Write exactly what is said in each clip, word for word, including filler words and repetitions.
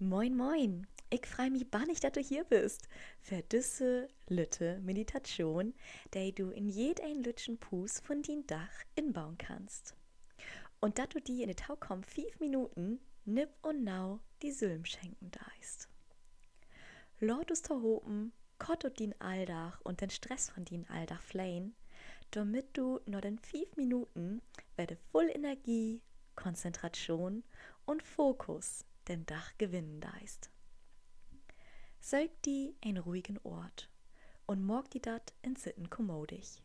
Moin, moin! Ik frei mi bannig, dat du hier büst för düsse lütte Meditatschoon, de du in jedeen lüttjen Puus vun dien Dag inbauen kannst. Un dat du di in de tokamen fief Minuten nipp un nau di sülm schenken deist. Laat us tohopen kort ut dien Alldag un den Stress von dien Alldag flehn, dormit du na den fief Minuten wedder vull Energie, Konzentratschoon un Fokus den Dag gewinnen deist. Söök di en ruhigen Oort un maak di dat in'n Sitten kommodig.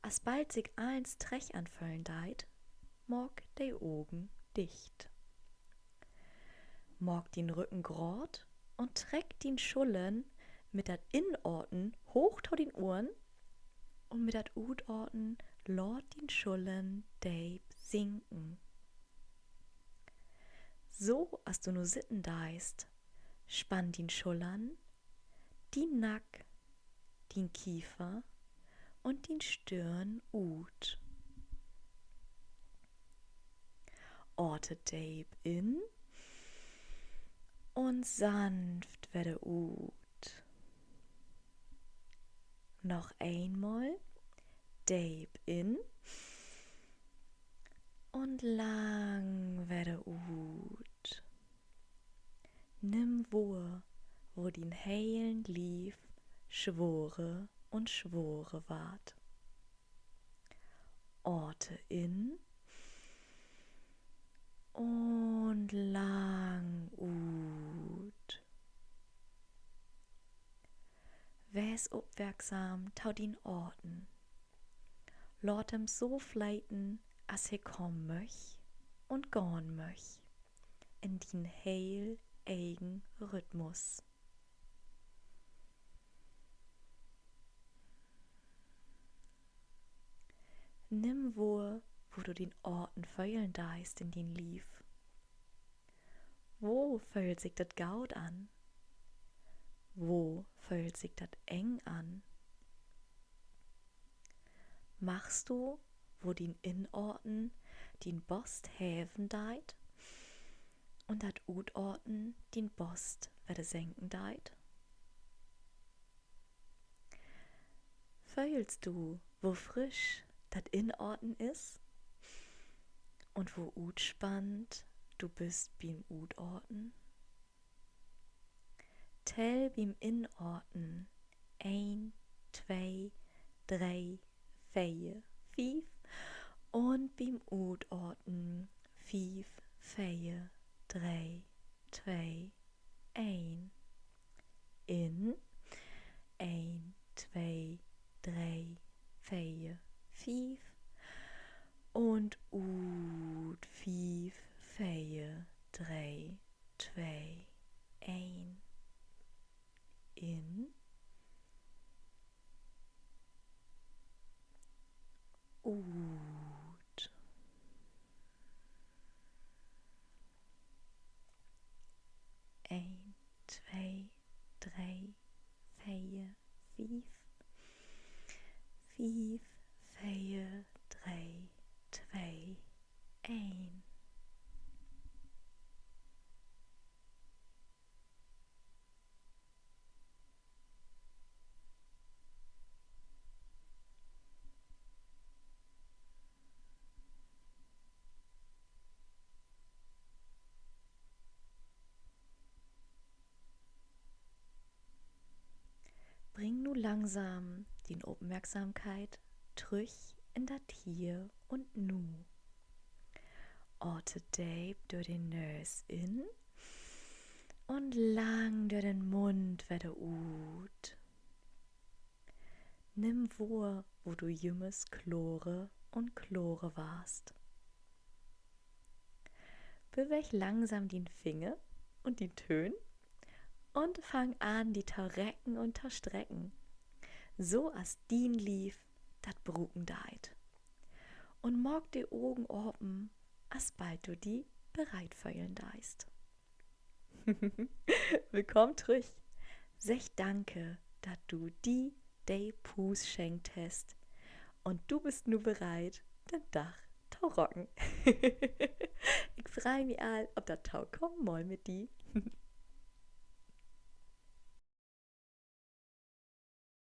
Asbald sik allens trecht anföhlen deit, maak de Ogen dicht. Maak dien Rüggen graad un treck dien Schullern mit dat Inaten hooch to dien Ohren un mit dat Utaten laat dien Schullern deep sinken. So as du nu sitten deist, spann dien Schullern, dien Nack, dien Kiefer un dien Stirn ut. Aten deep in un sanft wedder ut. Noch eenmal deep in un lang wedder ut. Nimm wohr, wo dien helen Lief sworer un sworer warrt. Aten in un lang ut. Wees opmerksam to dien Aten. Laat em so fleten, as he kamen möch un gahn möch, in dien heel egen Rhythmus. Nimm wohr, wo du dien Aten föhlen deist in dien Lief. Wo föhlt sik dat goot an? Wo föhlt sik dat eng an? Markst du, wo dien Inaten dien Bost heven deit un dat Utaten dien Bost wedder senken deit? Föhlst du, wo frisch dat Inaten is un wo utspannt du büst bi'n Utaten? Tell bi'n Inaten: een, twee, dree, veer, fief. Un bi'n Utaten: fief, veer, dree, twee, een. In: een, twee, dree, veer, fief. Un ut: fief, veer, dree, twee, een. In. Ut. Een, twee, dree, veer, fief. Fief, veer, dree, twee, een. Bring nu langsam dien Opmerksamkeit trüch in dat Hier un Nu. Aten deep dör de Nöös in un lang dör den Mund wedder ut. Nimm wohr, wo du jümmers klorer un klorer warrst. Beweeg langsam dien Finger un dien Töhn un fang an, di to recken un to strecken, so as dien Lief dat bruken deit. Un maak de Ogen apen, asbald du di bereit föhlen deist. Willkamen trüch. Segg Danke, dat du di de Puus schenkt hest. Un du büst nu bereit, den Dag to rocken. Ik frei mi al op dat tokamen Mal mit di.